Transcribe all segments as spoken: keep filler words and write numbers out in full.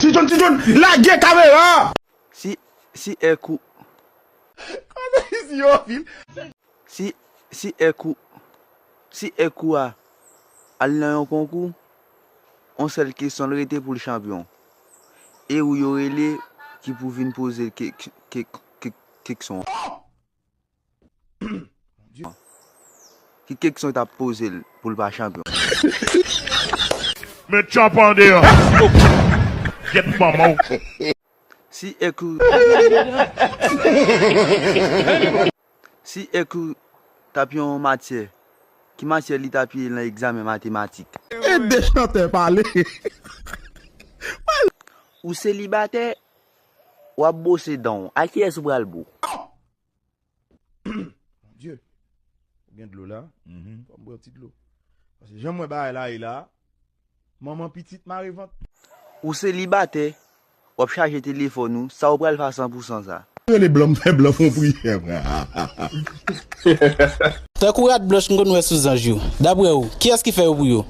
Ti John, Ti John, lage kamera! Si, si èk ou, Kote isi yo, Fil? si, si èk ou, si èk ou a al nan yon konkou, yon sèl kesyon l rete pou l chanpyon. E ou yo rele ki pou vin poze ke, ke, ke, ke, kesyon an. Ki kesyon t ap poze l pou l pa chanpyon? Met tchòp an deyò. Gyèt manman w. Si èk ou, si èk ou t ap yon matyè, ki matyè li t ap ye nan egzamen matematik? E de chantè pale. Ou selibatè, w ap bwose dan w. A kiyès ou pral bo? Bondye, ou gen dlo la? Fò m bwè yon ti dlo. Paske jan m wè bagay la ye la, manman pitit mare vant. Ou selibatè, w ap chaje telefòn ou, sa ou pral fè a san pou san sa? Rele blan m fè blan fè yon priyè. Tankou rad blanch m konn wè sou zanj yo. Daprè ou, kiyès ki fè yo pou yo?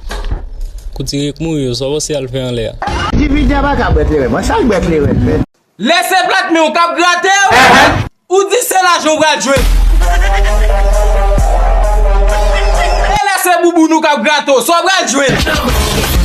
Kout ire k mouri yo, sa w panse y al fè anlè a? Dividè pa ka bwè kleren, mwen sa k bwè kleren, men. Lè se plat men w k ap grate w, ou di se lajan w pral jwenn. E lè se bouboun ou k ap grate w, sa w pral jwenn.